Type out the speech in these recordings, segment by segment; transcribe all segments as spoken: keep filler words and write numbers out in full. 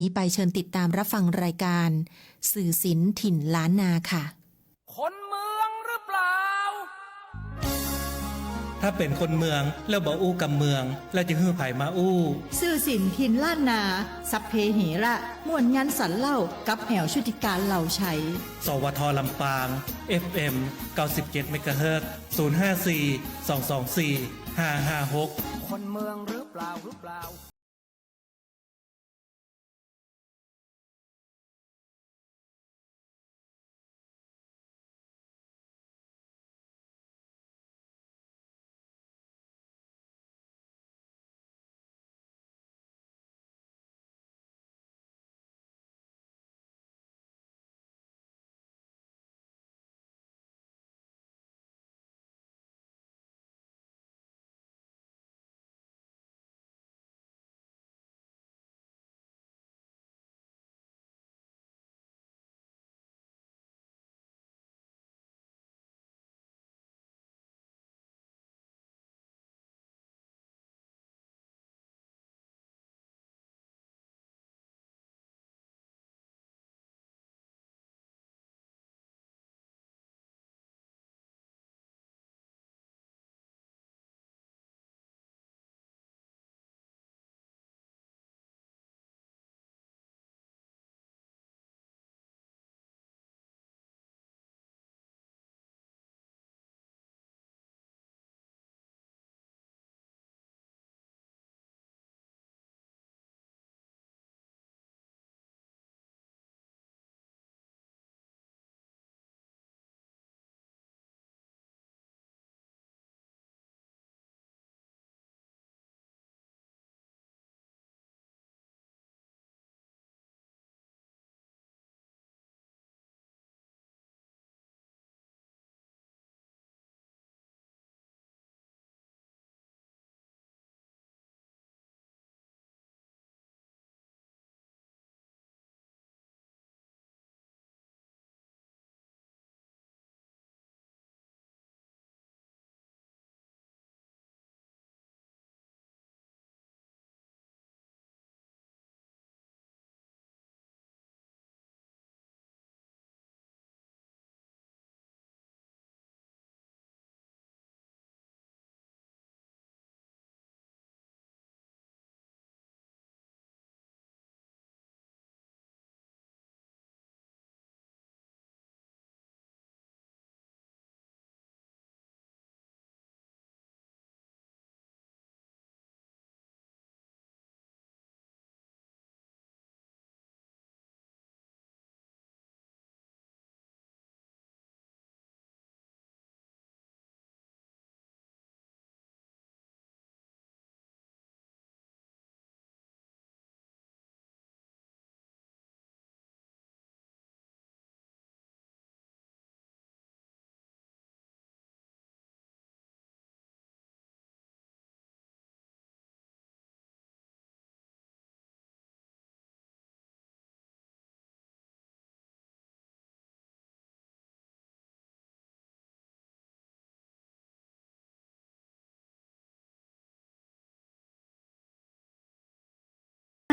นี้ไปเชิญติดตามรับฟังรายการสื่อศิลป์ถิ่นล้านนาค่ะ คนเมืองหรือเปล่า ถ้าเป๋นคนเมืองแล้วบ่อู้กำเมือง แล้วจะหื้อใผมาอู้ สื่อศิลป์ถิ่นล้านนา สัพเพเหระ ม่วนงันสันเล่า กับแอ๋วชุติการ เหล่าไชย สวท ลำปาง เอฟเอ็ม เก้าสิบเจ็ด เมกะเฮิรตซ์ ศูนย์ห้าสี่ สองสองสี่ ห้าห้าหก คนเมืองหรือเปล่า หรือเปล่า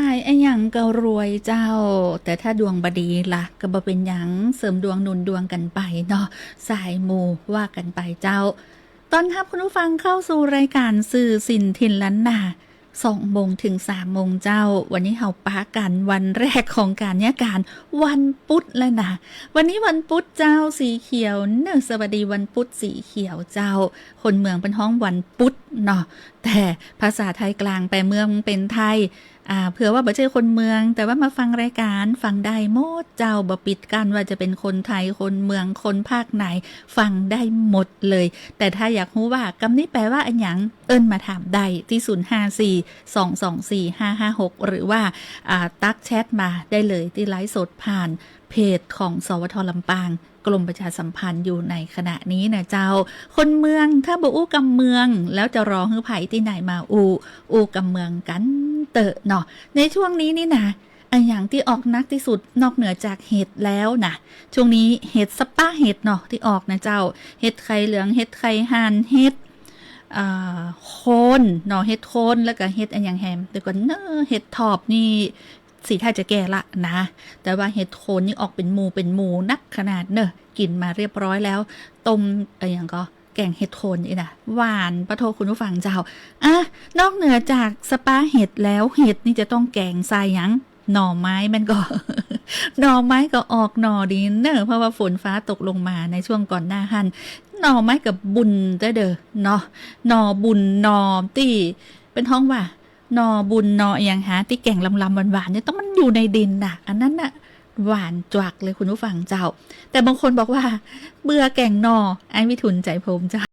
ขายอะหยังก็รวยเจ้า แต่ถ้าดวงบ่ดีล่ะ ก็บ่เป๋นหยัง เสริมดวงหนุนดวงกั๋นไปเนาะ สายมูว่ากั๋นไปเจ้า ต้อนฮับคุณผู้ฟังเข้าสู่รายการสื่อศิลป์ถิ่นล้านนา สองโมงเถิงสามโมงเจ้า วันนี้เฮาปะกั๋นวันแรกของก๋านเยียะก๋าน วันปุ๊ดแล้วนะ วันนี้วันปุ๊ดเจ้า สีเขียวเนอะ สวัสดีวันปุ๊ดสีเขียวเจ้า คนเมืองเปิ้นฮ้องวันปุ๊ดเนาะ แต่ภาษาไทยกลางแปลเมืองเป๋นไทย อ่า เผื่อว่าบ่ใจ้คนเมือง แต่ว่ามาฟังรายก๋าน ฟังได้หมดเจ้า บ่ปิดกั้นว่าจะเป๋นคนไทย คนเมือง คนภาคไหน ฟังได้หมดเลย แต่ถ้าอยากฮู้ว่ากำนี้แปลว่าอะหยัง เอิ้นมาถามได้ตี้ ศูนย์ห้าสี่ สองสองสี่ ห้าห้าหก หรือว่า อ่า ตั๊กแชทมาได้เลยตี้ไลฟ์สดผ่านเพจของ สวท ลำปาง กรมประชาสัมพันธ์อยู่ในขณะนี้นะเจ้า คนเมืองถ้าบ่อู้กำเมือง แล้วจะรอหื้อใผตี้ไหนมาอู้ อู้กำเมืองกั๋นเต๊อะเนาะ ในช่วงนี้นี่นะ อะหยังตี้ออกนักตี้สุดนอกเหนือจากเห็ดแล้วนะ ช่วงนี้เห็ดสะปะเห็ดเนาะตี้ออกนะเจ้า เห็ดไข่เหลือง เห็ดไข่ห่าน เห็ด อ่า โคนเนาะ เห็ดโคน แล้วก็เห็ดอะหยังแหม เดี๋ยวก่อนเนอะ เห็ดถอบนี่ สีท่าจะแก่ละนะ แต่ว่าเห็ดโคนนี่ออกเป๋นหมู่เป๋นหมู่นักขนาดเน่อ กิ๋นมาเรียบร้อยแล้ว ต้ม เอ่อ อะหยังก็ แก๋งเห็ดโคนนี่นะ หวานปะโทคุณผู้ฟังเจ้า อ่ะ นอกเหนือจากสะป๊าเห็ดแล้ว เห็ดนี่จะต้องแก๋งใส่หยัง หน่อไม้แม่นก่อ หน่อไม้ก็ออกหน่อดีเน่อ เพราะว่าฝนฟ้าตกลงมาในช่วงก่อนหน้าหั้น หน่อไม้ก็บุญเต๊อะเด้อเนาะ หน่อบุญ หน่อตี้เปิ้นฮ้องว่า หน่อบุญ หน่ออะหยังหา ตี้แก๋งลำๆ หวานๆ เนี่ย ต้องมันอยู่ในดินน่ะ อันนั้นน่ะ หวานจวักเลยคุณผู้ฟังเจ้า แต่บางคนบอกว่า เบื่อแก๋งหน่อ ไอ้วิทูล ใจโพรมเจ้า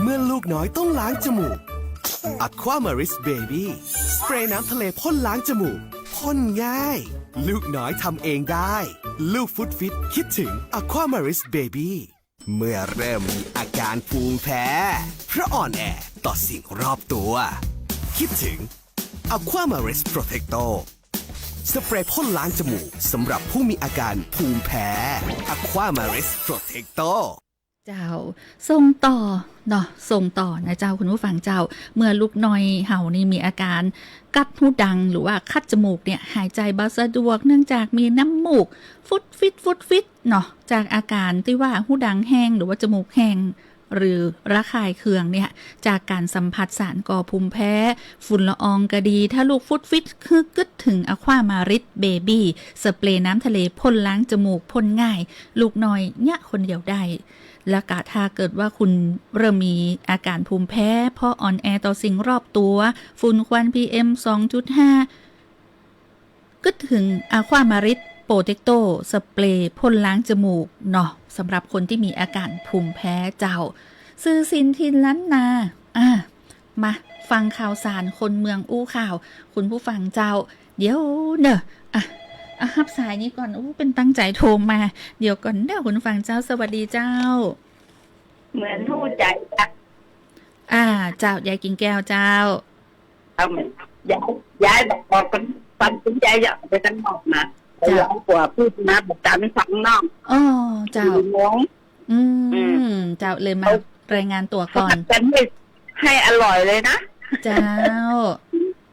เมื่อลูกน้อยต้องล้างจมูก Aquamaris Baby สเปรย์น้ำทะเลพ่นล้างจมูก พ่นง่าย ลูกน้อยทำเองได้ ลูกฟุดฟิตคิดถึง Aquamaris Baby เมื่อเริ่มมีอาการภูมิแพ้ เพราะอ่อนแอต่อสิ่งรอบตัว คิดถึง Aquamaris Protector สเปรย์พ่นล้างจมูกสำหรับผู้มีอาการภูมิแพ้ Aquamaris Protector เจ้า ส่งต่อเนาะ ส่งต่อนะเจ้า คุณผู้ฟังเจ้า เมื่อลูกน้อยเฮานี่มีอาการกัดฮูดัง หรือว่าคัดจมูกเนี่ย หายใจบ่สะดวก เนื่องจากมีน้ำมูก ฟุดฟิด ฟุดฟิด เนาะ จากอาการตี้ว่าฮูดังแห้ง หรือว่าจมูกแห้ง หรือระคายเคืองเนี่ย จากการสัมผัสสารก่อภูมิแพ้ ฝุ่นละอองก็ดี ถ้าลูกฟุดฟิด คือกึ๊ดถึง Aquamaris Baby สเปรย์น้ำทะเลพ่นล้างจมูก พ่นง่าย ลูกน้อยเยียะคนเดียวได้ และกะถ้าเกิดว่าคุณเริ่มมีอาการภูมิแพ้ เพราะอ่อนแอต่อสิ่งรอบตัว ฝุ่นควัน PM สองจุดห้า กึ๊ดเถิง Aqua Marit Protecto สเปรย์พ่นล้างจมูกเนาะ สำหรับคนที่มีอาการภูมิแพ้เจ้า ซื่อสินถิ่นล้านนา อ่า มาฟังข่าวสารคนเมืองอู้ข่าว คุณผู้ฟังเจ้า เดี๋ยวเนอะ อ่ะ อ่ะ ฮับสายนี้ก่อน อู้ เป๋นตั้งใจ๋โทรมา เดี๋ยวก่อนเนอะ คุณผู้ฟังเจ้า สวัสดีเจ้า เหมือนฮู้ใจ๋จ้ะ อ่า เจ้า ยายกิ่งแก้วเจ้า เอา ยาย ยายบอก บอกกัน ความจริงยายอยากไปตังนอกนะ เจ้า แต่ยายกั๋วพูดมาบอกต๋ามฟังนอก อ้อ เจ้า สี่โมง อืม อืม เจ้า เลยมา เขา รายงานตั๋วก่อน เขาผัดกันให้ ให้อร่อยเลยนะ เจ้า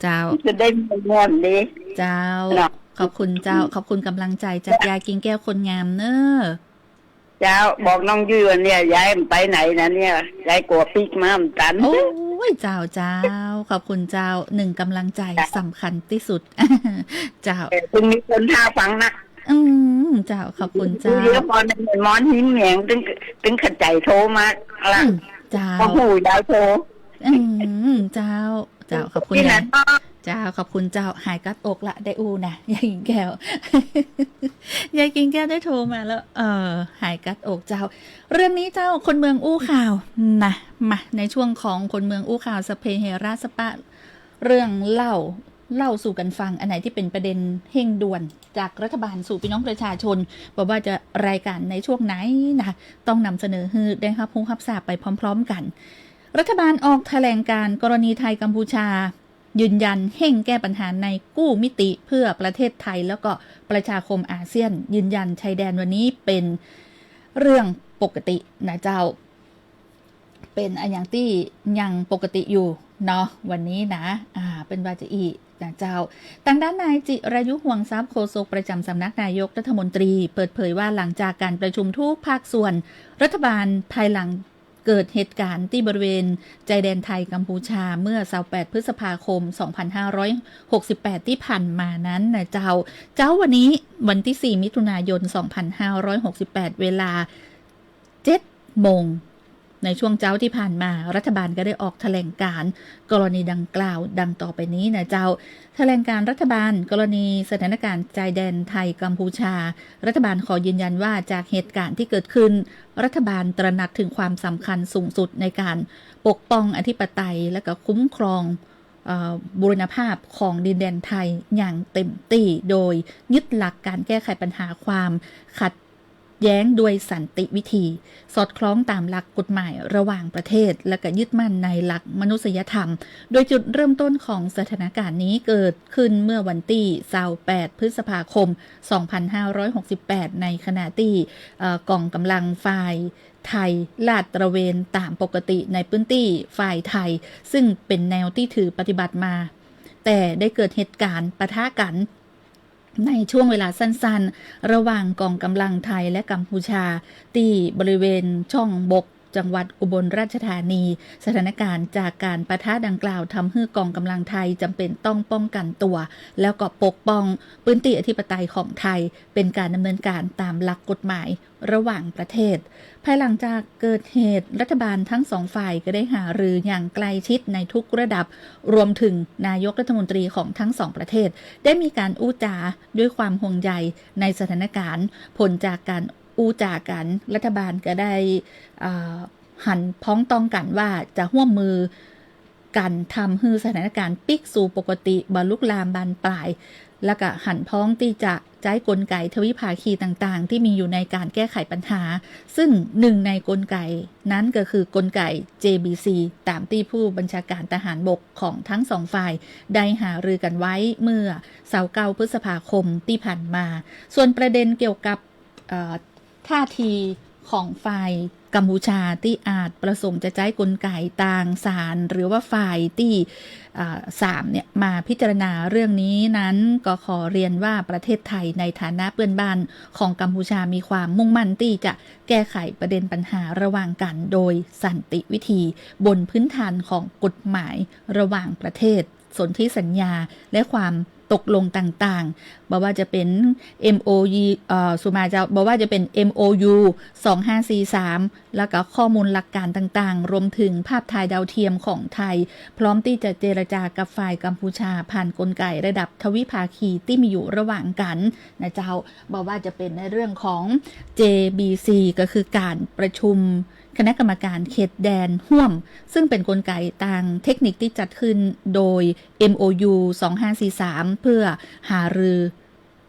เจ้า จะได้ม่วนๆ ดี เจ้า เนาะ ขอบคุณเจ้า ขอบคุณกำลังใจ๋จากยายกิ่งแก้วคนงามเนอะ เจ้า บอกน้องยุ้ยว่าเนี่ย ยายบ่ไปไหนนะเนี่ย ยายกั๋วปิ๊กมาบ่ตัน โอ้ย เจ้า เจ้า ขอบคุณเจ้า นึ่งกำลังใจ๋ เจ้า สำคัญตี้สุด เจ้า เออ เถิงมีคนท่าฟังนะ อืม เจ้า ขอบคุณเจ้า เดี๋ยวก่อนนะ หมอนหินแหง ตึง ตึงเข้าใจ๋โทรมาละ อืม เจ้า ก็ฮู้ยายโทร อืม เจ้า เจ้า ขอบคุณ ตี้ไหน ยาย เนาะ เจ้า ขอบคุณเจ้า หายกั๊ดอกละ ได้อู้นะ ยายกิ่งแก้ว ยายกิ่งแก้วได้โทรมาแล้ว เอ่อ หายกั๊ดอกเจ้า เรื่องนี้เจ้า คนเมืองอู้ข่าวนะ มา ในช่วงของคนเมืองอู้ข่าว สัพเพเหระสัพพะ เรื่องเล่า เล่าสู่กั๋นฟัง อันไหนตี้เป๋นประเด็นเฮ่งด่วน จากรัฐบาลสู่ปี้น้องประชาชน บ่ว่าจะรายก๋านในช่วงไหนนะ ต้องนำเสนอหื้อได้ฮับฮู้ฮับทราบไปพร้อมๆ กั๋น รัฐบาลออกแถลงก๋านกรณีไทยกัมพูชา ยืนยันเฮ่งแก้ปัญหาในกู้มิติเพื่อประเทศไทย แล้วก็ประชาคมอาเซียน ยืนยันชายแดนวันนี้เป๋นเรื่องปกตินะเจ้า เป๋นอะหยังตี้ยังปกติอยู่เนาะ วันนี้นะ อ่า เป๋นว่าจะอี้นะเจ้า ตางด้านนายจิรายุ ห่วงทรัพย์ โฆษกประจ๋ำสำนักนายกรัฐมนตรี เปิดเผยว่าหลังจากก๋านประชุมทุกภาคส่วน รัฐบาลภายหลังเกิดเหตุก๋ารณ์ตี้บริเวณชายแดนไทยกัมพูชา เมื่อซาวแปดพฤษภาคม สองพันห้าร้อยหกสิบแปด ตี้ผ่านมานั้นนะเจ้า เจ๊าวันนี้วันตี้สี่มิถุนายน สองพันห้าร้อยหกสิบแปด เวลา เจ็ดโมง ในช่วงเจ๊าตี้ผ่านมา รัฐบาลก็ได้ออกแถลงก๋านกรณีดังกล่าวดังต่อไปนี้นะเจ้า แถลงก๋านรัฐบาลกรณีสถานก๋ารณ์ชายแดนไทยกัมพูชา รัฐบาลขอยืนยันว่าจากเหตุก๋ารณ์ตี้เกิดขึ้น รัฐบาลตระหนักเถิงความสำคัญสูงสุดในก๋านปกป้องอธิปไตย และก็คุ้มครอง เอ่อ บูรณภาพของดินแดนไทยอย่างเต็มตี้ โดยยึดหลักก๋านแก้ไขปัญหาความขัดแย้งด้วยสันติวิธี สอดคล้องต๋ามหลักกฎหมายระหว่างประเทศ และก็ยึดมั่นในหลักมนุษยธรรม โดยจุดเริ่มต้นของสถานก๋ารณ์นี้เกิดขึ้นเมื่อวันตี้ซาวแปดพฤษภาคม สองพันห้าร้อยหกสิบแปด ในขณะตี้ เอ่อ ก๋องก๋ำลังฝ่ายไทยลาดตระเวนต๋ามปกติในพื้นตี้ฝ่ายไทย ซึ่งเป๋นแนวตี้ถือปฏิบัติมา แต่ได้เกิดเหตุก๋ารณ์ปะทะกั๋น ในช่วงเวลาสั้นๆ ระหว่างก๋องก๋ำลังไทยและกัมพูชา ตี้บริเวณช่องบก จังหวัดอุบลราชธานี สถานก๋ารณ์จากก๋ารปะทะดังกล่าวทำหื้อก๋องก๋ำลังไทยจ๋ำเป๋นต้องป้องกั๋นตั๋ว แล้วก็ปกป้องพื้นตี้อธิปไตยของไทย เป๋นก๋านดำเนินก๋านต๋ามหลักกฎหมายระหว่างประเทศ ภายหลังจากเกิดเหตุ รัฐบาลทั้งสองฝ่ายก็ได้หารืออย่างใกล้ชิดในทุกระดับ รวมถึงนายกรัฐมนตรีของทั้งสองประเทศ ได้มีก๋านอู้จ๋าด้วยความห่วงใยในสถานก๋ารณ์ ผลจากก๋านอู้จ๋ากั๋น รัฐบาลก็ได้ เอ่อ หันพ้องต้องกั๋นว่าจะฮ่วมมือกั๋นทำหื้อสถานก๋ารณ์ปิ๊กสู่ปกติ บ่ลุกลามบานปลาย แล้วก็หันพ้องตี้จะใจ๊กลไกทวิภาคีต่างๆ ตี้มีอยู่ในก๋านแก้ไขปัญหา ซึ่งนึ่งในกลไกนั้นก็คือกลไก เจ บี ซี ต๋ามตี้ผู้บัญชาก๋ารทหารบกของทั้งสองฝ่ายได้หารือกั๋นไว้เมื่อซาวเก้าพฤษภาคมตี้ผ่านมา ส่วนประเด็นเกี่ยวกับ เอ่อ ท่าทีของฝ่ายกัมพูชาตี้อาจประสงค์จะใจ๊กลไกตางสาร หรือว่าฝ่ายตี้ เอ่อ สามเนี่ยมาพิจารณาเรื่องนี้นั้น ก็ขอเรียนว่าประเทศไทยในฐานะเพื่อนบ้านของกัมพูชามีความมุ่งมั่นตี้จะแก้ไขประเด็นปัญหาระหว่างกั๋นโดยสันติวิธี บนพื้นฐานของกฎหมายระหว่างประเทศ สนธิสัญญา และความ ตกลงต่างๆ บ่ว่าจะเป๋น เอ็ม โอ ยู เอ่อ สุมาเจ้า บ่ว่าจะเป๋น เอ็ม โอ ยู สองห้าสี่สาม แล้วก็ข้อมูลหลักการต่างๆ รวมเถิงภาพถ่ายดาวเทียมของไทย พร้อมตี้จะเจรจากับฝ่ายกัมพูชาผ่านกลไกระดับทวิภาคีตี้มีอยู่ระหว่างกั๋นนะเจ้า บ่ว่าจะเป๋นในเรื่องของ เจ บี ซี ก็คือก๋านประชุมคณะกรรมการเขตแดนฮ่วม ซึ่งเป๋นกลไกตางเทคนิคตี้จัดขึ้นโดย เอ็ม โอ ยู สองห้าสี่สาม เพื่อหารือ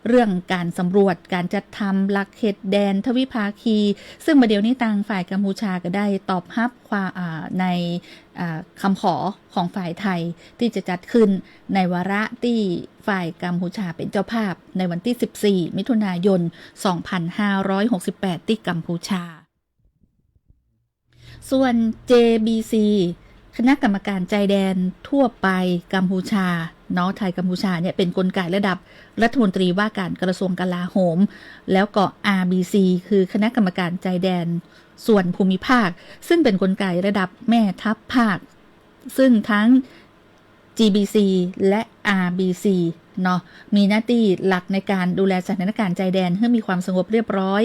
เรื่องก๋านสำรวจก๋านจัดทำหลักเขตแดนทวิภาคี ซึ่งบ่าเดี่ยวนี้ตางฝ่ายกัมพูชาก็ได้ตอบฮับความ อ่า ใน อ่า กำขอของฝ่ายไทยตี้จะจัดขึ้นในวาระตี้ฝ่ายกัมพูชาเป๋นเจ้าภาพในวันตี้ สิบสี่ มิถุนายน สองพันห้าร้อยหกสิบแปด ตี้กัมพูชา ส่วน เจ บี ซี คณะกรรมการจายแดนทั่วไปกัมพูชาเนาะ ไทยกัมพูชาเนี่ยเป๋นกลไกระดับรัฐมนตรีว่าก๋านกระทรวงกลาโหม แล้วก็ อาร์ บี ซี คือคณะกรรมการจายแดนส่วนภูมิภาค ซึ่งเป๋นกลไกระดับแม่ทัพภาค ซึ่งทั้ง จี บี ซี และ อาร์ บี ซี เนาะ มีหน้าตี้หลักในก๋านดูแลสถานก๋ารณ์จายแดนหื้อมีความสงบเรียบร้อย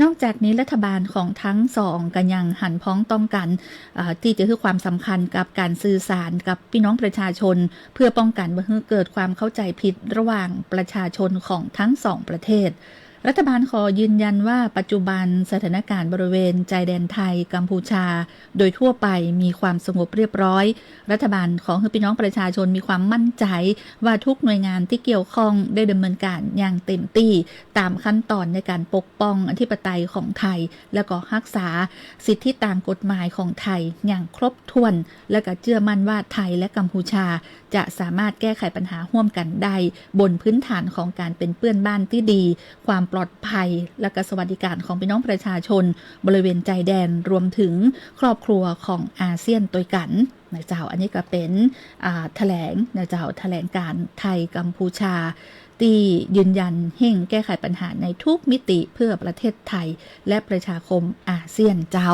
นอกจากนี้รัฐบาลของทั้งสองก็ยังหันพ้องต้องกั๋น เอ่อ ตี้จะหื้อความสำคัญกับก๋านสื่อสารกับปี้น้องประชาชน เพื่อป้องกั๋นบ่หื้อเกิดความเข้าใจ๋ผิดระหว่างประชาชนของทั้งสองประเทศ รัฐบาลขอยืนยันว่าปัจจุบันสถานก๋ารณ์บริเวณจายแดนไทยกัมพูชาโดยทั่วไปมีความสงบเรียบร้อย รัฐบาลขอหื้อปี้น้องประชาชนมีความมั่นใจ๋ว่าทุกหน่วยงานตี้เกี่ยวข้องได้ดำเนินก๋านอย่างเต็มตี้ต๋ามขั้นต๋อนในก๋านปกป้องอธิปไตยของไทย แล้วก็ฮักษาสิทธิตางกฎหมายของไทยอย่างครบถ้วน และก็เจื้อมั่นว่าไทยและกัมพูชาจะสามารถแก้ไขปัญหาฮ่วมกั๋นได้บนพื้นฐานของก๋านเป๋นเปื้อนบ้านตี้ดี ความปลอดภัย และก็สวัสดิการของปี้น้องประชาชนบริเวณจายแดน รวมเถิงครอบครัวของอาเซียนตวยกั๋นนะเจ้า อันนี้ก็เป๋น อ่า แถลงนะเจ้า แถลงก๋านไทยกัมพูชา ตี้ยืนยันเฮ่งแก้ไขปัญหาในทุกมิติเพื่อประเทศไทยและประชาคมอาเซียนเจ้า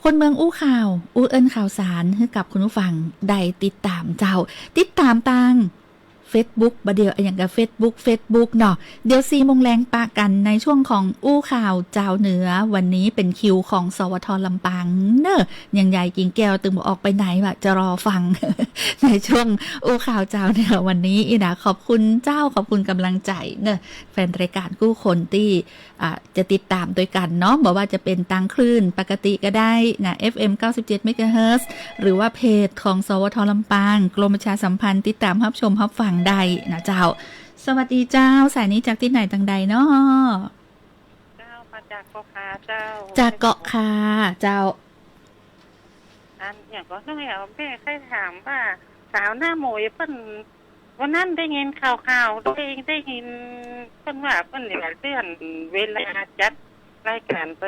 คนเมืองอู้ข่าว อู้เอิ้นข่าวสารหื้อกับคุณผู้ฟังได้ติดต๋ามเจ้า ติดต๋ามตาง เฟซบุ๊ก บ่าเดี่ยวอะหยังกับเฟซบุ๊ก เฟซบุ๊กเนาะ เดี๋ยวสี่โมงแลงปะกั๋นในช่วงของอู้ข่าวจาวเหนือ วันนี้เป๋นคิวของ สวท ลำปางเน่อ ยังใหญ่กิ่งแก้วตึงบ่ออกไปไหนวะ จะรอฟัง ในช่วงอู้ข่าวจาวเหนือวันนี้อี้นะ ขอบคุณเจ้า ขอบคุณก๋ำลังใจ๋เน่อ แฟนรายก๋านกู้คนตี้ อ่า จะติดต๋ามตวยกั๋นเนาะ บ่ว่าจะเป๋นตางคลื่นปกติก็ได้นะ เอฟเอ็ม เก้าสิบเจ็ด เมกะเฮิรตซ์ หรือว่าเพจของ สวท ลำปาง กรมประชาสัมพันธ์ ติดต๋ามฮับชมฮับฟังได้นะเจ้า สวัสดีเจ้า สายนี้จากตี้ไหนตางใดเนาะ เจ้า มาจากเกาะคาเจ้า จากเกาะคาเจ้า อันอย่างก็น้อยเอาแม่ใค่ถามว่าสาวหน้าหมวยเปิ้น วันนั้นได้ยินข่าวๆ ได้ ได้ยินเปิ้นว่าเปิ้นจะเลื่อนเวลาจัดรายก๋านไป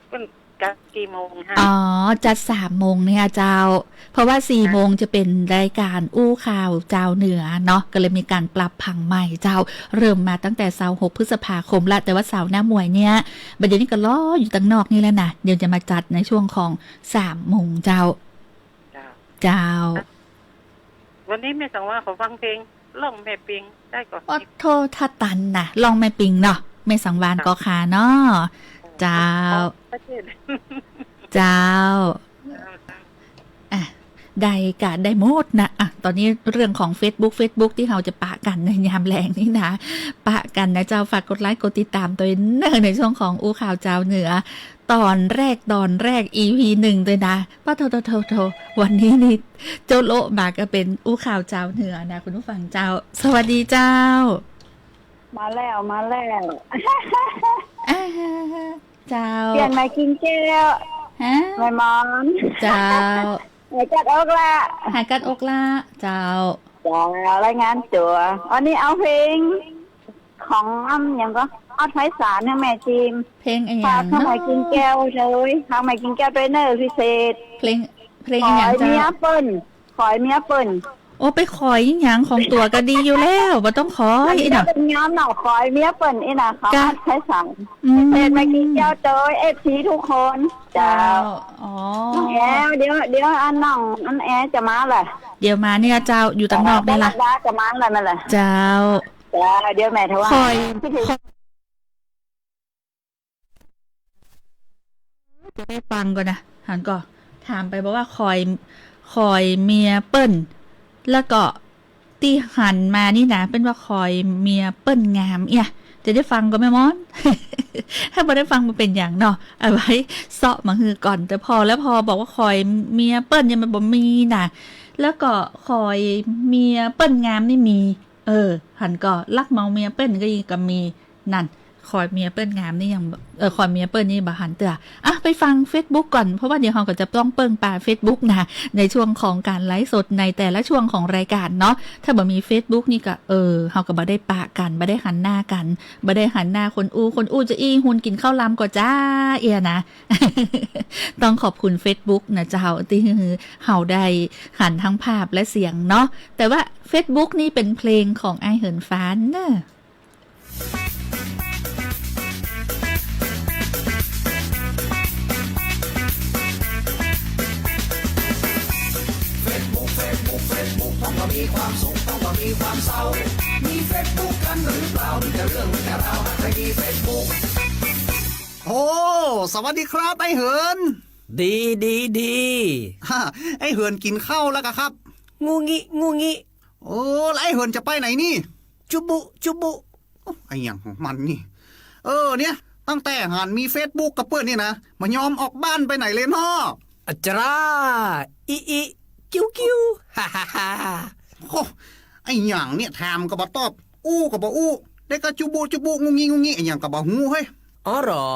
เปิ้นจัดกี่โมงฮะ อ๋อ จัดสามโมงเนี่ยเจ้า เพราะว่าสี่โมงจะเป๋นรายก๋านอู้ข่าวจาวเหนือเนาะ ก็เลยมีก๋านปรับผังใหม่เจ้า เริ่มมาตั้งแต่ซาวหกพฤษภาคมละ แต่ว่าสาวหน้าหมวยเนี่ย บ่าเดี่ยวนี้ก็รออยู่ตางนอกนี่แหละนะ เดี๋ยวจะมาจัดในช่วงของสามโมงเจ้า เจ้า เจ้า วันนี้แม่สังวาลขอฟังเพลงร้องแม่ปิงได้ก่อ โอ้โธ่ ถ้าตันนะ ร้องแม่ปิงเนาะ แม่สังวาลเกาะคาเนาะ เจ้า เจ้า อ่ะ ได้กะได้หมดนะ อ่ะ ต๋อนนี้เรื่องของเฟซบุ๊ก เฟซบุ๊กตี้เฮาจะปะกั๋นในยามแลงนี่นะ ปะกั๋นนะเจ้า ฝากกดไลก์ กดติดต๋ามตวยเน่อ ในช่วงของอู้ข่าวจาวเหนือ ต๋อนแรก ต๋อนแรก อีพี หนึ่งตวยนะ ปะโธ่โธ่โธ่โธ่ วันนี้นี่ โจ๊ะโละมาก็เป๋นอู้ข่าวจาวเหนือนะ คุณผู้ฟังเจ้า สวัสดีเจ้า มาแล้ว มาแล้ว อ่า เจ้า เปลี่ยนใหม่กิ่งแก้ว ฮะ ใหม่หมอน เจ้า หายกัดอกละ หายกัดอกละ เจ้า เจ้า รายงานตั๋ว วันนี้เอาเพลง ของอ้ำหยังก็ ออดไพศาล หื้อแม่จิม เพลงอะหยังเนาะ ฝากใหม่กิ่งแก้วเลย ฝากใหม่กิ่งแก้วตวยเน่อพิเศษ เพลง เพลงอะหยังเจ้า ขอเมียเปิ้น ขอเมียเปิ้น โอ อ้ ไปขอยอิหยังของตั๋วก็ดีอยู่แล้ว บ่ต้องขอย อันนี้ อีน่ะ ก็เป๋นย้อนหน่อขอยเมียเปิ้นอีน่ะ เขา กะ อัดใส่สัง อืม เสร็จเมื่อกี้เจ้าเตย เอฟซี ทุกคน เจ้า เจ้า อ๋อ น้องแอร์ เดี๋ยว เดี๋ยวอันน้องอันแอร์จะมาแหละ เดี๋ยวมาเนี่ยเจ้า อยู่ตังนอกนี่ล่ะ ดาจะมาแล้วนั่นแหละ เจ้า เจ้า เดี๋ยวแม่ถวาย ขอย จะได้ฟังก่อนนะ หันก่อน ถามไปบอกว่าขอย ขอยเมียเปิ้น แล้วก็ตี้หันมานี่นะ เปิ้นว่าขอยเมียเปิ้นงามเอี้ย จะได้ฟังก่อแม่หมอน ถ้าบ่ได้ฟังบ่เป๋นหยังเนาะ เอาไว้เซาะมาหื้อก่อน แต่ผ่อแล้วผ่อบอกว่าขอยเมียเปิ้นเนี่ยมันบ่มีนะ แล้วก็ขอยเมียเปิ้นงามนี่มี เออ หันก่อ ลักเหมาเมียเปิ้นก็ยังกะมี นั่น ขอยเมียเปิ้นงามนี่ยัง เออ ขอยเมียเปิ้นนี่บ่หันเตื้อ อ่ะ ไปฟังเฟซบุ๊กก่อน เพราะว่าเดี๋ยวเฮาก็จะต้องเปิ้งปาเฟซบุ๊กนะ ในช่วงของการไลฟ์สดในแต่ละช่วงของรายการเนาะ ถ้าบ่มีเฟซบุ๊กนี่ก็ เออ เฮาก็บ่ได้ปะกั๋น บ่ได้หันหน้ากั๋น บ่ได้หันหน้าคนอู้ คนอู้จะอี้ฮุนกิ๋นข้าวลำก่อจ้า เอี้ยนะ ต้องขอบคุณเฟซบุ๊กนะเจ้า ตี้หื้อเฮาได้หันทั้งภาพและเสียงเนาะ แต่ว่าเฟซบุ๊กนี่เป๋นเพลงของอ้ายเหินฟ้าเนอะ เฟซบุ๊ก เฟซบุ๊ก เฟซบุ๊ก ต้องบ่มีความสุข ต้องบ่มีความเศร้า มีเฟซบุ๊กกั๋นหรือเปล่า มีแต่เรื่อง มีแต่ราว ใครมีเฟซบุ๊ก โอ้ สวัสดีครับ อ้ายเหิน ดี ดี ดี ฮ่า อ้ายเหินกิ๋นข้าวแล้วกะครับ งูงิ งูงิ โอ้ แล้วอ้ายเหินจะไปไหนนี่ จุบุ จุบุ โอ้ อะหยังของมันนี่ เออ เนี่ย ตั้งแต่หันมีเฟซบุ๊กกับเปิ้นนี่นะ บ่ยอมออกบ้านไปไหนเลยเนาะ อะจารา อิ อิ กิ้ว กิ้ว ฮ่า ฮ่า ฮ่า โอ้ อะหยังเนี่ย ถามก็บ่ตอบ อู้ก็บ่อู้ ได้ก็จุบุ จุบุ งุงิ งุงิ อะหยังก็บ่ฮู้เฮ้ย อ๋อเหรอ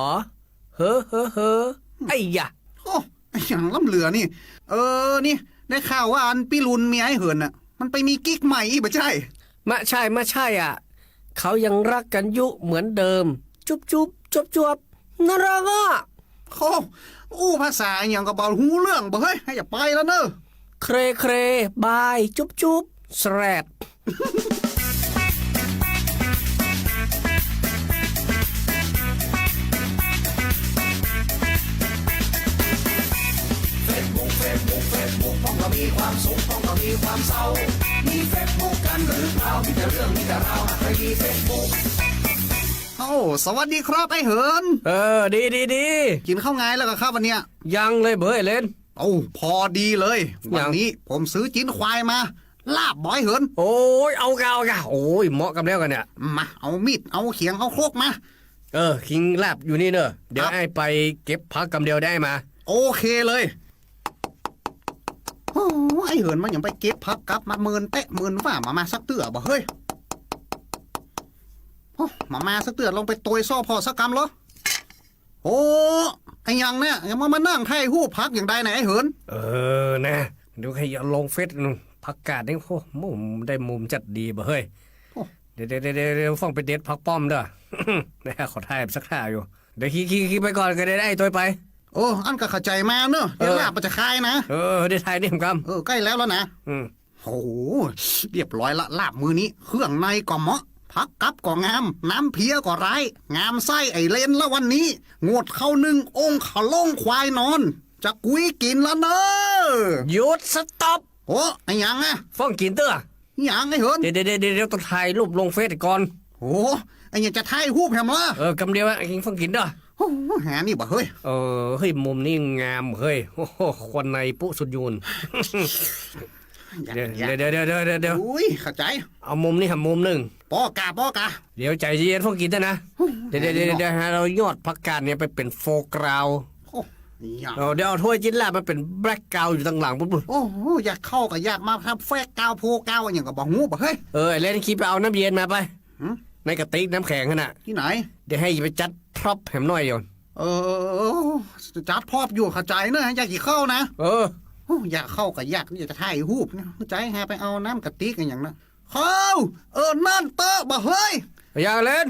เฮ้อ เฮ้อ เฮ้อ ไอ้ยะ โอ้ อะหยังล้ำเหลือนี่ เออ นี่ ได้ข่าวว่าอันปี้ลุนเมียอ้ายเหินน่ะ มันไปมีกิ๊กใหม่อี้บ่ใจ้ มะใช่ มะใช่อะ เขายังฮักกั๋นอยู่เหมือนเดิม จุบจุบ จวบจวบ น่าฮักอะ โอ้ อู้ภาษาอะหยังก็บ่ฮู้เรื่องบ่เฮ้ย เฮาจะไปแล้วเนอะ เคร เคร บาย จุบจุบ แสรด เฟซบุ๊ก เฟซบุ๊ก เฟซบุ๊ก ต้องบ่มีความสุข ต้องบ่มีความเศร้า มีเฟซบุ๊กกั๋นหรือเปล่า มีแต่เรื่อง มีแต่ราว ใครมีเฟซบุ๊ก โอ้ สวัสดีครับ อ้ายเหิน เออ ดี ดี ดี กิ๋นข้าวงายแล้วกะครับวันเนี้ย ยังเลยเบ้ยเลน โอ้ พอดีเลย หยัง วันนี้ผมซื้อจิ๊นควายมา ลาบบ่อ้ายเหิน โอ้ย เอากะ เอากะ โอ้ย เหมาะกำแล้วกะเนี่ย มา เอามีด เอาเขียง เอาครกมา เออ ขิงลาบอยู่นี่เนอะ เดี๋ยว ครับ อ้ายไปเก็บผักกำเดียวได้มา โอเคเลย โอ้ อ้ายเหินมันยังไปเก็บผักกลับมาเมินแต๊ะเมินว่ามา มาสักเตื้อบ่เฮ้ย โอ้ มา มาสักเตื้อ ลองไปโตยซ้อพ่อสักกำเหรอ โอ้ อะหยังเนี่ย ยังมา มานั่งถ่ายรูปผักอย่างใดเนี่ย อ้ายเหิน เออ นะ เดี๋ยวใค่เอาลงเฟซนู่น ผักกาดนี่ โอ้ มุมได้มุมจัดดีบ่เฮ้ย โอ้ เดี๋ยว เดี๋ยว เดี๋ยว เดี๋ยว เดี๋ยว ฟ้องไปเด็ดผักป้อมเด้อ นะ ขอถ่ายสักท่าอยู่ เดี๋ยวขี่ ขี่ ขี่ไปก่อนก็ได้ ได้โตยไป โอ้ อั้นก็เข้าใจ๋มาเนอะ เดี๋ยว เออ ลาบมันจะคายนะ เออ ได้ถ่ายนี่กำ เออ ใก้แล้วแล้วนะ อืม โอ้โห เรียบร้อยละ ลาบมื้อนี้ เครื่องในก็เหมาะ ผักกับก็งาม น้ำเพี้ยก็ร้าย งามไส้อ้ายเลนละวันนี้ งดข้าวนึ่ง องค์ขะโล่งควายนอน จะกุยกิ๋นละเนอะ หยุด สต็อป โอ้ อะหยังอะ ฟ้องกิ๋นเตื้อ อะหยังอ้ายเหิน เดี๋ยว เดี๋ยว เดี๋ยว เดี๋ยว ต้องถ่ายรูปลงเฟซก่อน โอ้ อะหยังจะถ่ายรูปแหมล่ะ เออ กำเดียวอะ กิ๋น ฟ้องกิ๋นเด้อ โอ้โห หานี่บ่เฮ้ย เออ เฮ้ย มุมนี้งามเฮ้ย โอ้โห ควันในปุ๊สุดยูน อยาก เดี๋ยว อยาก เดี๋ยว เดี๋ยว เดี๋ยว เดี๋ยว อุ้ย เข้าใจ๋ เอามุมนี้ครับ มุมนึ่ง ป้อกะ ป้อกะ เดี๋ยวใจ๋เย็นๆ ฟ้องกิ๋นเตื้อนะ โอ้โห เดี๋ยว เดี๋ยว เดี๋ยว เดี๋ยว หาเอายอดผักกาดเนี่ยไปเป๋นโฟกราวด์ โอ้ อยาก เออ เดี๋ยวเอาถ้วยจิ๊นลาบมาเป๋นแบล็คกราวด์อยู่ตังหลังปุ๊บ โอ้โห อยากเข้าก็อยากมาครับ แฟกกาวโพกาวอะหยังก็บ่ฮู้บ่เฮ้ย เออ ไอ้เลน ขี่ไปเอาน้ำเย็นมาไป หืม ในกระติกน้ำแข็งหั้นน่ะ ตี้ไหน เดี๋ยวให้ไปจัดพร็อพแหมหน่อยก่อน เออ จัดพร็อพอยู่ เข้าใจ๋เนอะ อยากกิ๋นข้าวนะ เออ โอ้ อยากเข้าก็อยาก อยากจะถ่ายรูปเนี่ย ใจ๋หาไปเอาน้ำกระติกอะหยังนะ เข้า เออ นั่นเต๊อะบ่เฮ้ย อย่าเลน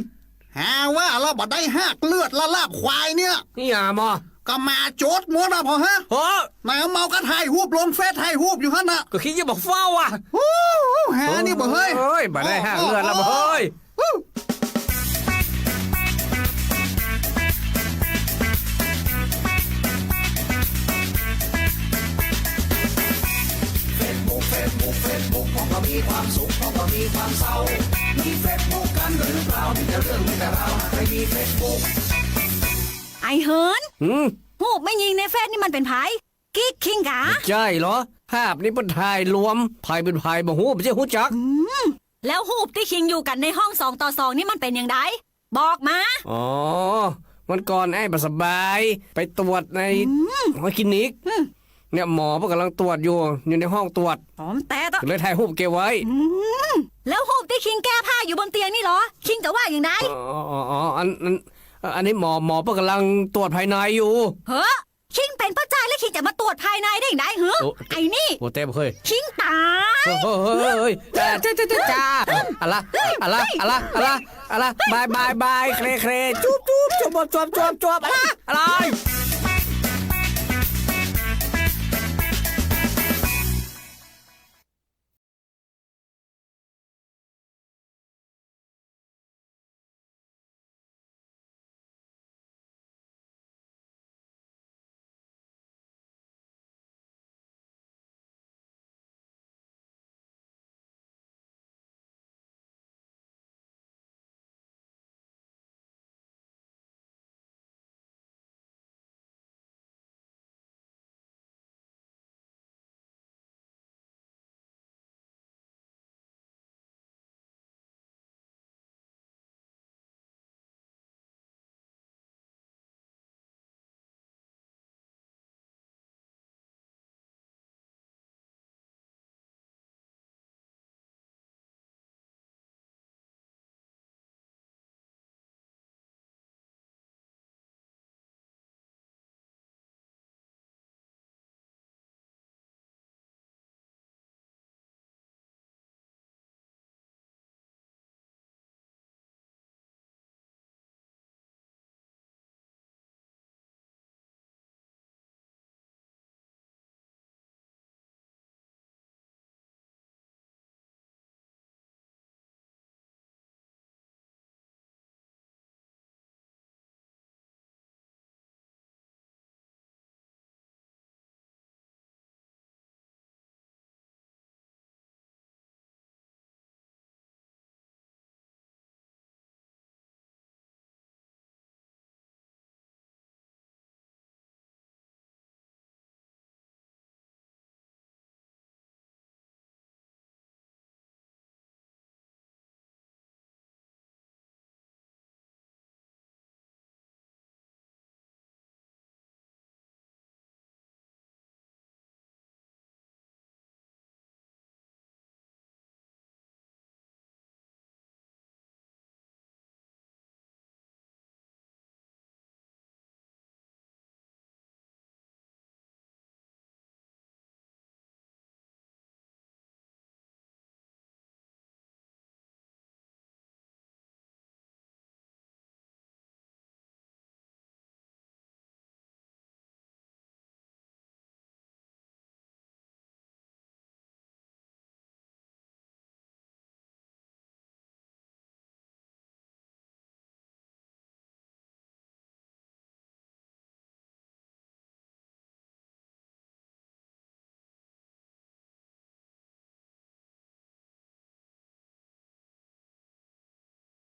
หาว่าละบ่ได้ฮากเลือดละลาบควายเนี่ย นี่อย่ามา ก็หมาโจดหมดอะพ่อฮะ โอ้ ไหนเมาก็ถ่ายรูปลงเฟซ ถ่ายรูปอยู่หั้นน่ะ ก็คิดจะบอกเฝ้าอ่ะ โอ้ แหนี่บ่เฮ้ย โอ้ย บ่ได้ห้ามเลือดแล้วบ่เฮ้ย ไอ้เหิน หืม ฮูปแม่ญิงในเฟซนี่มันเป๋นใผ กิ๊กคิงกา ใจ้เหรอ ภาพนี่เปิ้นถ่ายรวม ใผเป๋นใผบ่ฮู้ บ่ใจ้ฮู้จัก อืม แล้วฮูปตี้คิงอยู่กั๋นในห้องสองต่อสองนี่มันเป๋นอย่างใด บอกมา อ๋อ วันก่อนไอ้บ่สบาย ไปตรวจใน อืม หอคลินิก อืม เนี่ยหมอเปิ้นก่ำลังตรวจอยู่ อยู่ในห้องตรวจ อ๋อ แต่ตะ เลยถ่ายฮูปเก็บไว้ อืม แล้วฮูปตี้คิงแก้ผ้าอยู่บนเตียงนี่เหรอ คิงจะว่าอย่างใด อ๋อ อ๋อ อ๋อ อัน อัน อันนี้หมอ หมอเปิ้นก่ำลังตรวจภายในอยู่ เฮ้อ คิงเป๋นป้อจายแล้วคิงจะมาตรวจภายในได้อย่างใดหือ โอ้ ไอ้นี่ โอ้ เต็มเฮ้ย คิงต๋าย เฮ้ย เฮ้ย เฮ้ย เฮ้ย จ้า จ้า จ้า จ้า อะละ อะละ อะละ อะละ อะละ บาย บาย บาย เคล เคล จุ๊บ จุ๊บ จุ๊บ จุ๊บ จุ๊บ จุ๊บ อะละ อะไร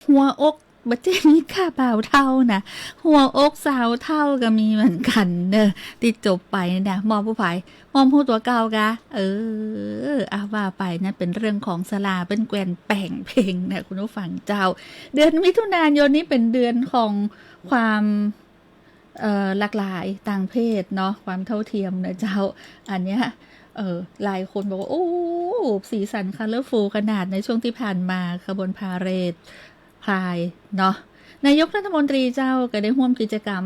หัวอกบ่ใจ้มีก้าบ่าวเฒ่านะ หัวอกสาวเฒ่าก็มีเหมือนกั๋นเน่อ ตี้จบไปนี่นะ หม่อมผู้ผาย หม่อมฮู้ตั๋วเก่ากา เออ อ่ะ ว่าไปนะ เป๋นเรื่องของสลา เปิ้นแกว่นแป๋งเพลงนะ คุณผู้ฟังเจ้า เดือนมิถุนายนนี้เป๋นเดือนของความ เอ่อ หลากหลายตางเพศเนาะ ความเท่าเทียมนะเจ้า อันเนี้ย เอ่อ หลายคนบอกว่า โอ้ สีสัน คัลเลอร์ฟูล ขนาดในช่วงตี้ผ่านมา ขบวนพาเหรดพรายเนาะ นายกรัฐมนตรีเจ้าก็ได้ฮ่วมกิจกรรม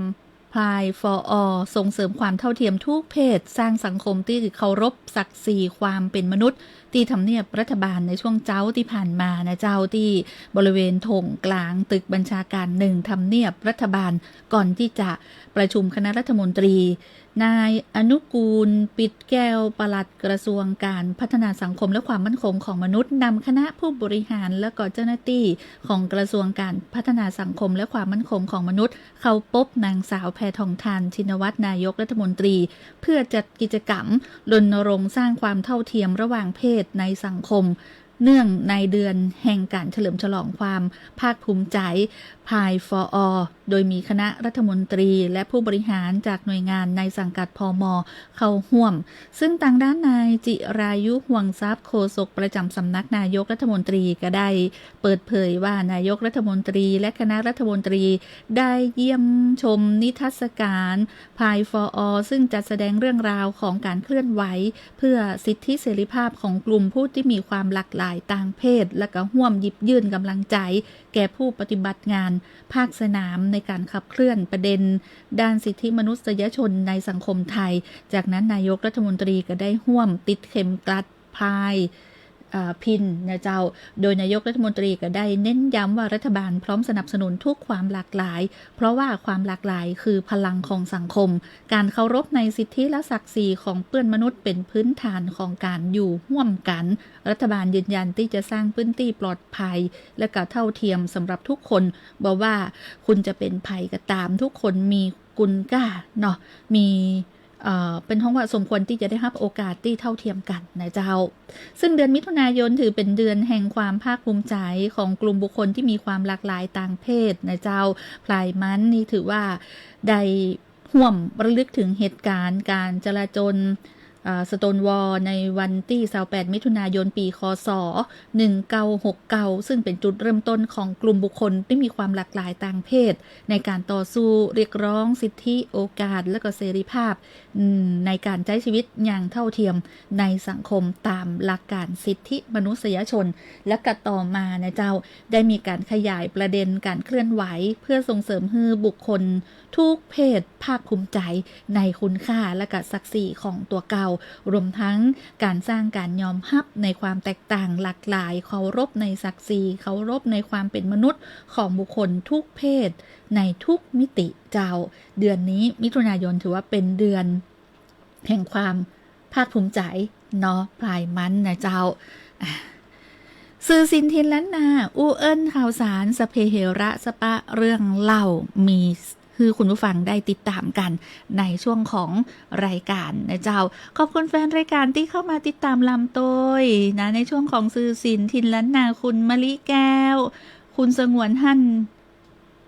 พ Pride for All ส่งเสริมความเท่าเทียมทุกเพศ สร้างสังคมตี้เคารพศักดิ์ศรีความเป๋นมนุษย์ ตี้ทำเนียบรัฐบาลในช่วงเจ๊าตี้ผ่านมานะเจ้า ตี้บริเวณโถงกลางตึกบัญชาการหนึ่งทำเนียบรัฐบาล ก่อนตี้จะประชุมคณะรัฐมนตรี นายอนุกูล ปิดแก้ว ปลัดกระทรวงการพัฒนาสังคมและความมั่นคงของมนุษย์ นำคณะผู้บริหารและก็เจ้าหน้าตี้ของกระทรวงการพัฒนาสังคมและความมั่นคงของมนุษย์ เข้าปะนางสาวแพทองธาร ชินวัตร นายกรัฐมนตรี เพื่อจัดกิจกรรมรณรงค์สร้างความเท่าเทียมระหว่างเพศในสังคม เนื่องในเดือนแห่งการเฉลิมฉลองความภาคภูมิใจ Pride for All โดยมีคณะรัฐมนตรีและผู้บริหารจากหน่วยงานในสังกัด พม. เข้าฮ่วม ซึ่งตางด้านนายจิรายุ ห่วงทรัพย์ โฆษกประจ๋ำสำนักนายกรัฐมนตรีก็ได้เปิดเผยว่า นายกรัฐมนตรีและคณะรัฐมนตรีได้เยี่ยมชมนิทรรศการ Pride for All ซึ่งจัดแสดงเรื่องราวของการเคลื่อนไหวเพื่อสิทธิเสรีภาพของกลุ่มผู้ตี้มีความหลากหลายตางเพศ และก็ฮ่วมหยิบยื่นก๋ำลังใจ๋แก่ผู้ปฏิบัติงานภาคสนามในการขับเคลื่อนประเด็นด้านสิทธิมนุษยชนในสังคมไทย จากนั้นนายกรัฐมนตรีก็ได้ฮ่วมติดเข็มกลัด Pride เอ่อ Pin นะเจ้า โดยนายกรัฐมนตรีก็ได้เน้นย้ำว่ารัฐบาลพร้อมสนับสนุนทุกความหลากหลาย เพราะว่าความหลากหลายคือพลังของสังคม การเคารพในสิทธิและศักดิ์ศรีของเปื้อนมนุษย์เป๋นพื้นฐานของการอยู่ฮ่วมกั๋น รัฐบาลยืนยันตี้จะสร้างพื้นตี้ปลอดภัย และก็เท่าเทียมสำหรับทุกคน บ่ว่าคุณจะเป๋นใผก็ต๋าม ทุกคนมีคุณค่าเนาะ มี เอ่อ เปิ้นฮ้องว่าสมควรตี้จะได้ฮับโอกาสตี้เท่าเทียมกั๋นนะเจ้า ซึ่งเดือนมิถุนายนถือเป๋นเดือนแห่งความภาคภูมิใจ๋ของกลุ่มบุคคลตี้มีความหลากหลายตางเพศนะเจ้า Pride Month นี่ถือว่าได้ฮ่วมระลึกเถิงเหตุก๋ารณ์ก๋านจลาจล เอ่อ Stonewall ในวันตี้ซาวแปดมิถุนายน ปี ค.ศ. หนึ่งเก้าหกเก้า ซึ่งเป๋นจุดเริ่มต้นของกลุ่มบุคคลตี้มีความหลากหลายตางเพศ ในก๋านต่อสู้เรียกร้องสิทธิ โอกาส และก็เสรีภาพ อืม ในก๋านใจ๊ชีวิตอย่างเท่าเทียมในสังคมต๋ามหลักก๋านสิทธิมนุษยชน และก็ต่อมานะเจ้า ได้มีก๋านขยายประเด็นก๋านเคลื่อนไหว เพื่อส่งเสริมหื้อบุคคลทุกเพศภาคภูมิใจ๋ในคุณค่าและก็ศักดิ์ศรีของตั๋วเก่า รวมทั้งก๋านสร้างก๋านยอมฮับในความแตกต่างหลากหลาย เคารพในศักดิ์ศรี เคารพในความเป๋นมนุษย์ของบุคคลทุกเพศในทุกมิติเจ้า เดือนนี้มิถุนายนถือว่าเป๋นเดือนแห่งความภาคภูมิใจ๋เนาะ Pride Month นะเจ้า อ่ะ สื่อสินถิ่นล้านนา อู้เอิ้นข่าวสาร สะเพเหระ สะปะเรื่องเล่า มีหื้อคุณผู้ฟังได้ติดต๋ามกั๋นในช่วงของรายก๋านนะเจ้า ขอบคุณแฟนรายก๋านตี้เข้ามาติดต๋ามลำโตยนะ ในช่วงของสื่อสินถิ่นล้านนา คุณมะลิแก้ว คุณสงวน หั่น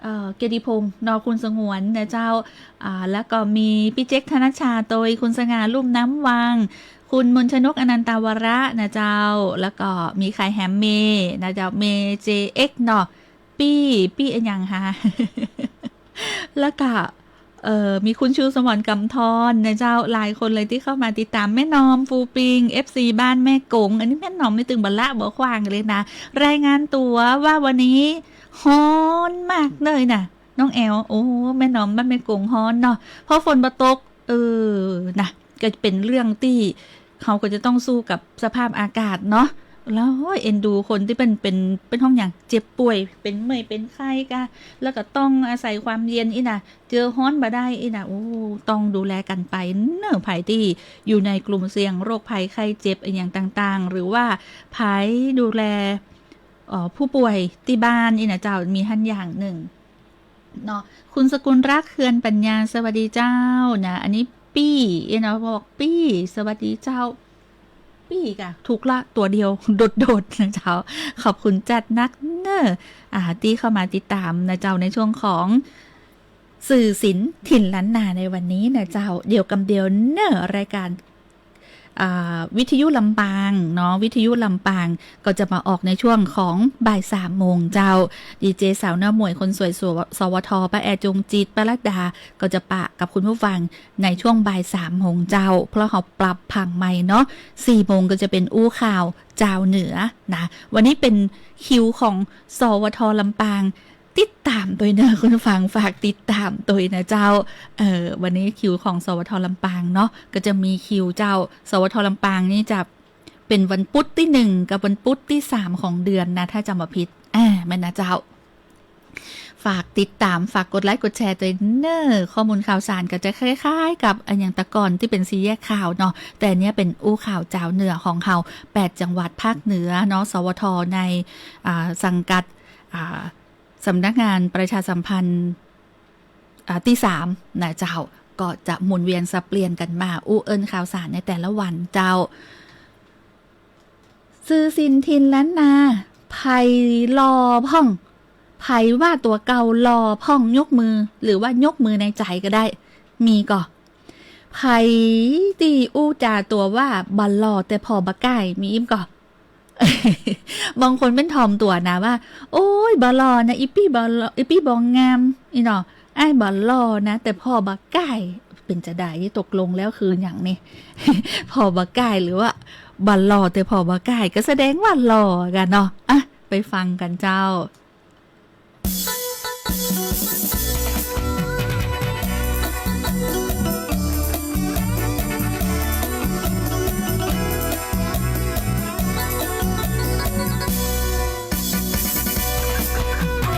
เอ่อ เกียรติพงษ์ เนาะ คุณสงวนนะเจ้า อ่า แล้วก็มีปี้เจ๊ก ธนชชา โตย คุณสง่า ลุ่มน้ำวัง คุณมนชนก อนันตาวระนะเจ้า แล้วก็มีใผแหม เมย์นะเจ้า เมย์ เจเอ็กซ์ เนาะ ปี้ ปี้อะหยังฮะ แล้วก็ เอ่อ มีคุณชูสมร กำธรนะเจ้า หลายคนเลยตี้เข้ามาติดต๋าม แม่นอม ฟูปิง เอฟซี บ้านแม่กง อันนี้แม่นอมนี่ตึงบ่ละบ่ขว้างเลยนะ รายงานตั๋วว่าวันนี้ฮ้อนมากเลยนะ น้องแอล โอ้ แม่นอมบ้านแม่กงฮ้อนเนาะ เพราะฝนบ่ตก เออ นะ ก็เป๋นเรื่องตี้เขาก็จะต้องสู้กับสภาพอากาศเนาะ แล้ว โอ้ย เอ็นดูคนตี้เป๋น เป๋น เป๋นฮ้องหยัง เจ็บป่วย เป๋นเมื่อย เป๋นไข้กา แล้วก็ต้องอาศัยความเย็นอี้นะ เจอฮ้อนบ่ได้อี้นะ โอ้ ต้องดูแลกั๋นไปเนาะ ใผตี้อยู่ในกลุ่มเสี่ยงโรคภัยไข้เจ็บอะหยังต่างๆ หรือว่าใผดูแล เอ่อ ผู้ป่วยตี้บ้านอี้นะเจ้า มีหั้นอย่างนึ่งเนาะ คุณสกุลรัก เคือนปัญญา สวัสดีเจ้านะ อันนี้ปี้อี้นะ บอกปี้ สวัสดีเจ้า ปี้กะ ถูกละ ตั๋วเดียว โดดๆ นะเจ้า ขอบคุณจัดนักเนอะ อ่า ตี้เข้ามาติดต๋ามนะเจ้า ในช่วงของสื่อสินถิ่นล้านนาในวันนี้นะเจ้า เดี๋ยวกำเดียวเนอะ รายก๋าน อ่า วิทยุลำปางเนาะ วิทยุลำปางก็จะมาออกในช่วงของบ่ายสามโมงเจ้า ดีเจสาวหน้าหมวยคนสวย สว- สวท ป้าแอร์ จงจิต ป้ารัตดา ก็จะปะกับคุณผู้ฟังในช่วงบ่ายสามโมงเจ้า เพราะเขาปรับผังใหม่เนาะ สี่โมงก็จะเป๋นอู้ข่าวจาวเหนือนะ วันนี้เป๋นคิวของ สวท ลำปาง ติดต๋ามตวยเน่อ คุณฟัง ฝากติดต๋ามตวยนะเจ้า เอ่อ วันนี้คิวของ สวท ลำปางเนาะ ก็จะมีคิวเจ้า สวท ลำปางนี่จะเป๋นวันปุ๊ดตี้หนึ่งกับวันปุ๊ดตี้สามของเดือนนะ ถ้าจ๋ำบ่ผิด อ่า แม่นนะเจ้า ฝากติดต๋าม ฝากกดไลก์กดแชร์ตวยเน่อ ข้อมูลข่าวสารก็จะคล้ายๆ กับอะหยังตะก่อนตี้เป๋นสี่แยกข่าวเนาะ แต่เนี้ยเป๋นอู้ข่าวจาวเหนือของเฮา แปดจังหวัดภาคเหนือเนาะ สวท ใน อ่า สังกัด อ่า สำนักงานประชาสัมพันธ์ อ่า ตี้สามนะเจ้า ก็จะหมุนเวียนสับเปลี่ยนกั๋นมาอู้เอิ้นข่าวสารในแต่ละวันเจ้า สื่อสินถิ่นล้านนา ใผหล่อพ่อง ใผว่าตั๋วเก่าหล่อพ่องยกมือ หรือว่ายกมือในใจ๋ก็ได้ มีก่อ ใผตี้อู้จ๋าตั๋วว่าบ่หล่อแต่ผ่อบ่ก้าย มีอีกก่อ บางคนเป๋นถ่อมตั๋วนะว่า โอ๊ย บ่หล่อนะ อี่ปี้บ่หล่อ อี่ปี้บ่งาม อี้เนาะ อ้ายบ่หล่อนะ แต่ผ่อบ่ก้าย เป๋นจาใด ตกลงแล้วคือหยังนี่ ผ่อบ่ก้าย หรือว่าบ่หล่อแต่ผ่อบ่ก้าย ก็แสดงว่าหล่อกั๋นเนาะ อ่ะ ไปฟังกั๋นเจ้า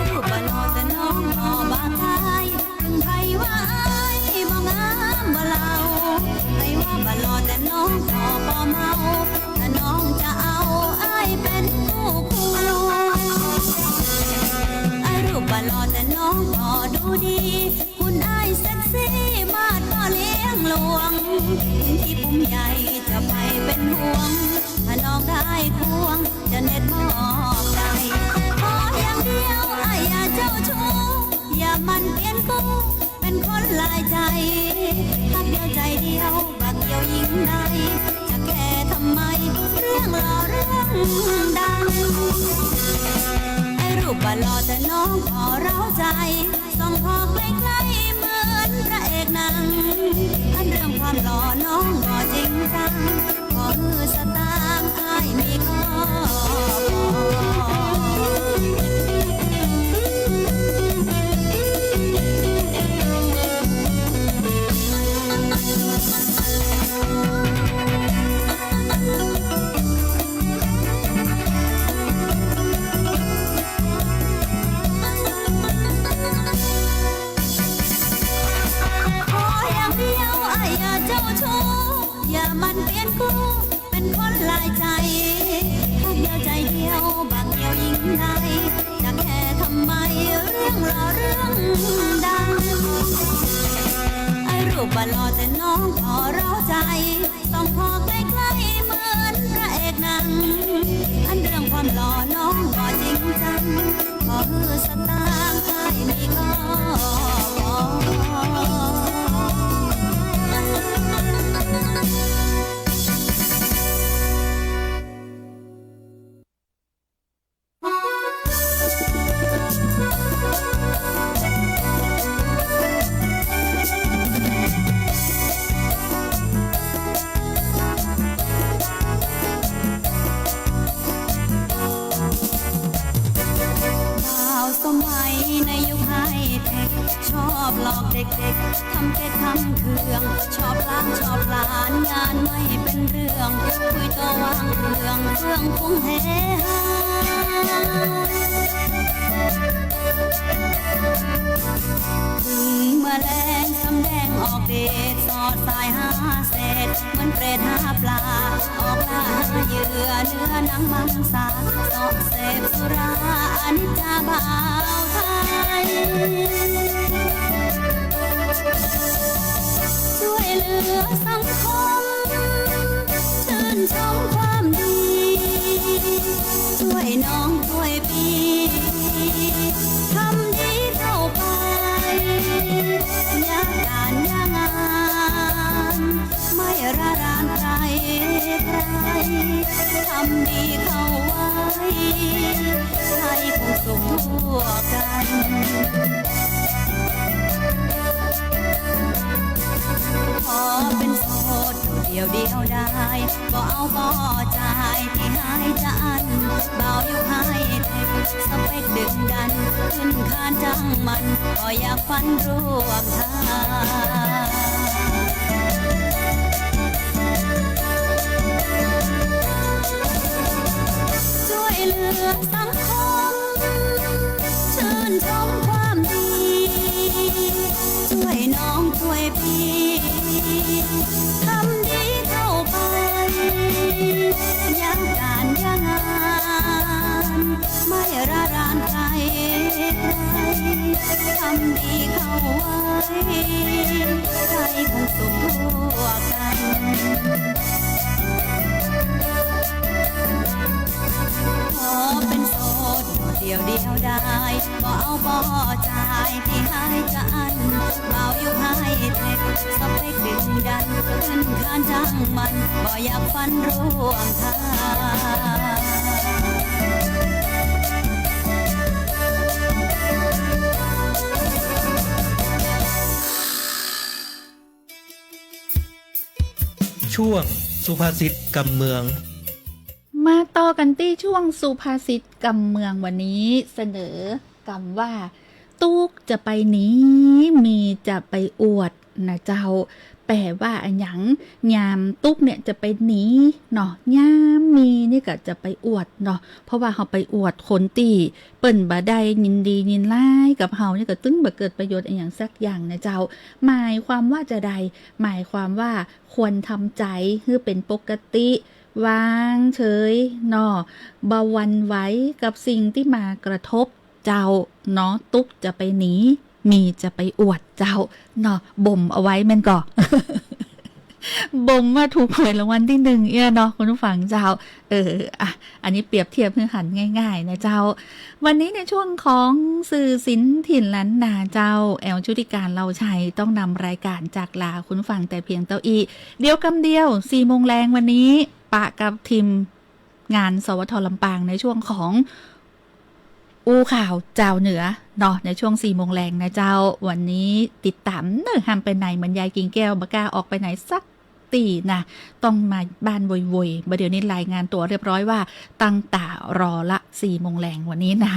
รูปบ่หล่อแต่น้องผ่อบ่ก้าย ใผว่าอ้ายบ่งามบ่เล่า ใผว่าบ่หล่อแต่น้องผ่อบ่เมา ถ้าน้องจะเอาอ้ายเป๋นคู่ควง ไอ้รูปบ่หล่อแต่น้องผ่อดูดี หุ่นอ้ายเซ็กซี่มาดผ่อเลี้ยงหลวง ถึงตี้ปุ้มใหญ่จะใผเป๋นห่วง ถ้าน้องได้ควง จะเน็ตมอบใจ๋ ขออย่างเดียวอ้ายอย่าเจ้าชู้ อย่ามันเปลี่ยนกู้ เป๋นคนหลายใจ๋ ฮักเดียวใจ๋เดียว บ่เกี่ยวญิงใด จะแคร์ทำไม เรื่องหล่อเรื่องดัง ไอ้รูปบ่หล่อแต่น้องผ่อเร้าใจ๋ ส่องผ่อใกล้ๆ เหมือนพระเอกหนัง อันเรื่องความหล่อน้องบ่จริงจัง ขอหื้อสตางค์อ้ายมีก็พอ ขออย่างเดียวอ้ายอย่าเจ้าชู้ อย่ามันเปลี่ยนกู้ เป๋นคนหลายใจ๋ ฮักเดียวใจ๋เดียว บ่เกี่ยวญิงใด จะแคร์ทำไม เรื่องหล่อเรื่องดัง ไอ้รูปบ่หล่อแต่น้องผ่อเร้าใจ๋ ส่องผ่อใกล้ๆ เหมือนพระเอกหนัง อันเรื่องความหล่อน้องบ่จริงจัง ขอหื้อสตางค์อ้ายมีก็พอ บ่าวสมัยในยุคไฮเทค ชอบหลอกเด็กๆ ทำเก๊กทำเขื่อง ชอบล้างชอบผลาญ งานไม่เป็นเรื่อง คุยโต้วางเรื่อง เฟื่องฟุ้งเฮฮา เมื่อแลงสำแดงออกเดช สอดสายหาเศษ เหมือนเปรตหาปลา ออกล่าหาเหยื่อเนื้อหนังมังสา เสาะเสพสุรา อนิจจาบ่าวไทย ช่วยเหลือสังคม ชื่นชมความดี ช่วยน้องช่วยพี่ ทำดีเข้าไป อย่าการอย่างาน ไม่ระรานใครใคร ทำดีเข้าไว้ ไทยคงสุขทั่วกัน ขอเป็นโสดอยู่ เดี่ยวเดียวดาย บ่เอาบ่จ่ายตี้หายจะอั้น บ่าวอยู่ไฮเทค สเปคดึกดัน ขึ้นคานจั้งมัน บ่อยากฝันร่วมทาง จ้วยเหลือสังคม ชื่นชมความดี จ้วยน้องจ้วยปี้ ทำดีเข้าไป อย่าก้านอย่างาน ไม่ละลานใคร ทำดีเข้าไว้ ใครคงสุขทั่วกัน ขอเป๋นโสด อยู่เดี่ยวเดียวดาย บ่เอาบ่จ่ายตี้หายจะอั้น บ่าวอยู่ไฮเทค สเปคดึกดัน ขึ้นคานจั้งมัน บ่อยากฝันร่วมทาง ช่วงสุภาษิตกำเมือง มาต่อกั๋นตี้ช่วงสุภาษิตกำเมือง วันนี้เสนอกำว่า ตุ๊กจะไปหนี มีจะไปอวด นะเจ้า แปล๋ว่าอะหยัง ยามตุ๊กเนี่ยจะไปหนีเนาะ ยามมีนี่ก็จะไปอวดเนาะ เพราะว่าเฮาไปอวดคนตี้เปิ้นบ่ได้ยินดียินร้ายกับเฮานี่ก็ตึงบ่เกิดประโยชน์อะหยังสักอย่างนะเจ้า หมายความว่าจาใด หมายความว่าควรทำใจ๋หื้อเป๋นปกติ วางเฉยเนาะ บ่หวั่นไหวกับสิ่งตี้มากระทบเจ้าเนาะ ตุ๊กจะไปหนี มีจะไปอวดเจ้าเนาะ บ่มเอาไว้แม่นก่อ บ่มว่าถูกหวยรางวัลตี้หนึ่งเอี้ยเนาะ คุณผู้ฟังเจ้า เออ อ่ะ อันนี้เปรียบเทียบหื้อหันง่ายๆ นะเจ้า วันนี้ในช่วงของสื่อศิลป์ถิ่นล้านนาเจ้า แอลชุติการ เลาชัย ต้องนำรายก๋านจากลาคุณผู้ฟังแต่เพียงเต้าอี้ เดี๋ยวกำเดียว สี่โมงแลงวันนี้ ปะกับทีมงาน สวท ลำปาง ในช่วงของ อู้ข่าวจาวเหนือเนาะ ในช่วงสี่โมงแลงนะเจ้า วันนี้ติดต๋ามเน่อ ห้ามไปไหน เหมือนยายกิ่งแก้ว บ่กล้าออกไปไหนสักตี้นะ ต้องมาบ้านโวยๆ บ่าเดี่ยวนี้รายงานตั๋วเรียบร้อยว่าตั้งต๋ารอละ สี่โมงแลงวันนี้นะ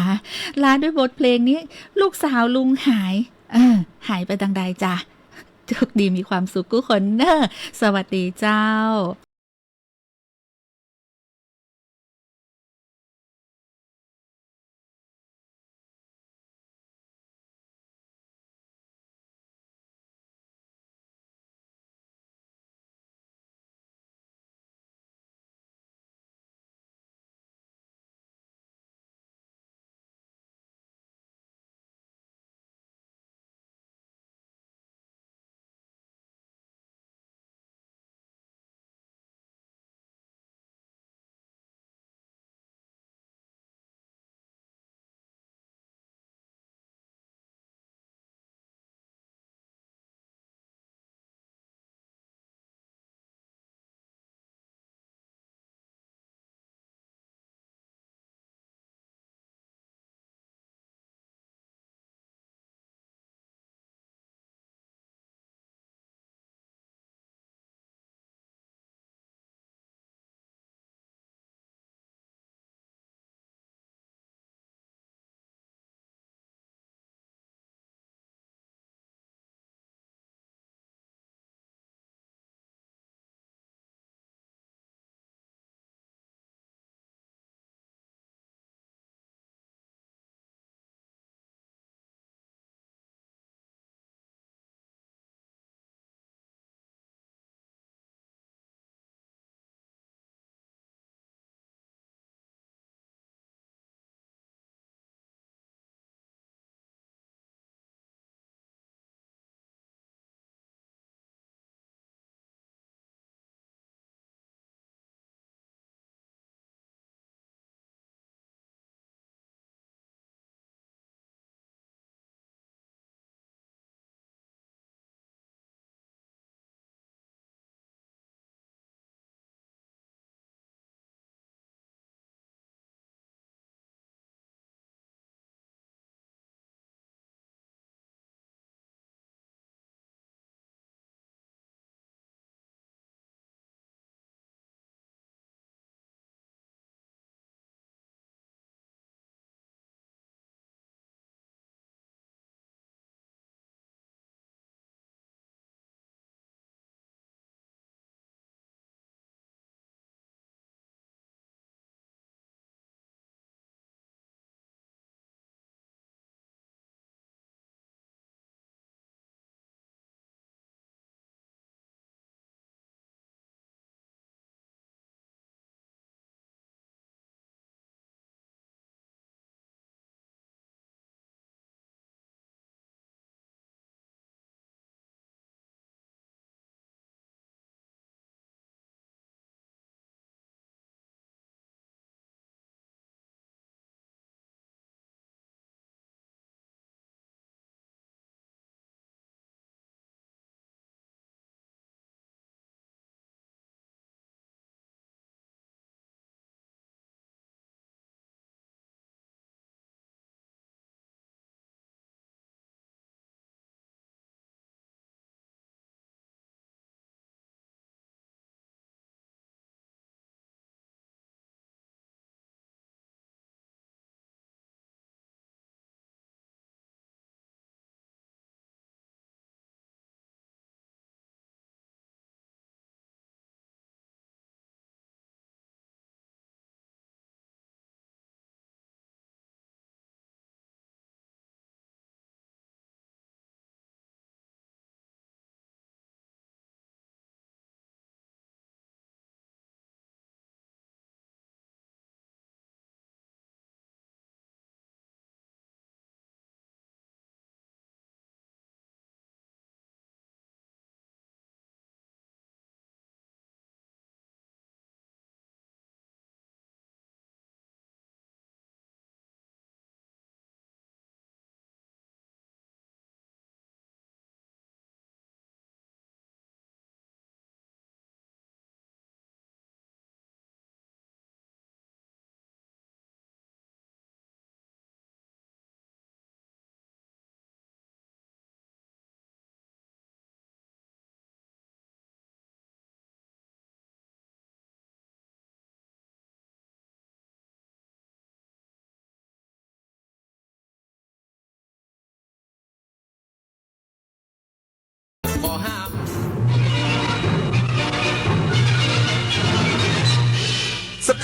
ลาด้วยบทเพลงนี้ ลูกสาวลุงหาย เออ หายไปตางใดจ๊ะ โชคดีมีความสุขกู้คนเน่อ สวัสดีเจ้า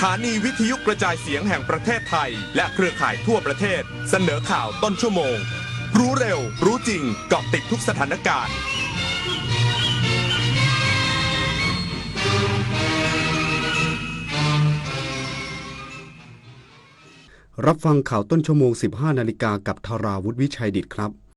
ถานีวิทยุกระจายเสียงแห่งประเทศไทย และเครือข่ายทั่วประเทศ เสนอข่าวต้นชั่วโมง รู้เร็ว รู้จริง เกาะติดทุกสถานการณ์ รับฟังข่าวต้นชั่วโมง สิบห้านาฬิกา กับธราวุฒิ วิชัยดิษฐิครับ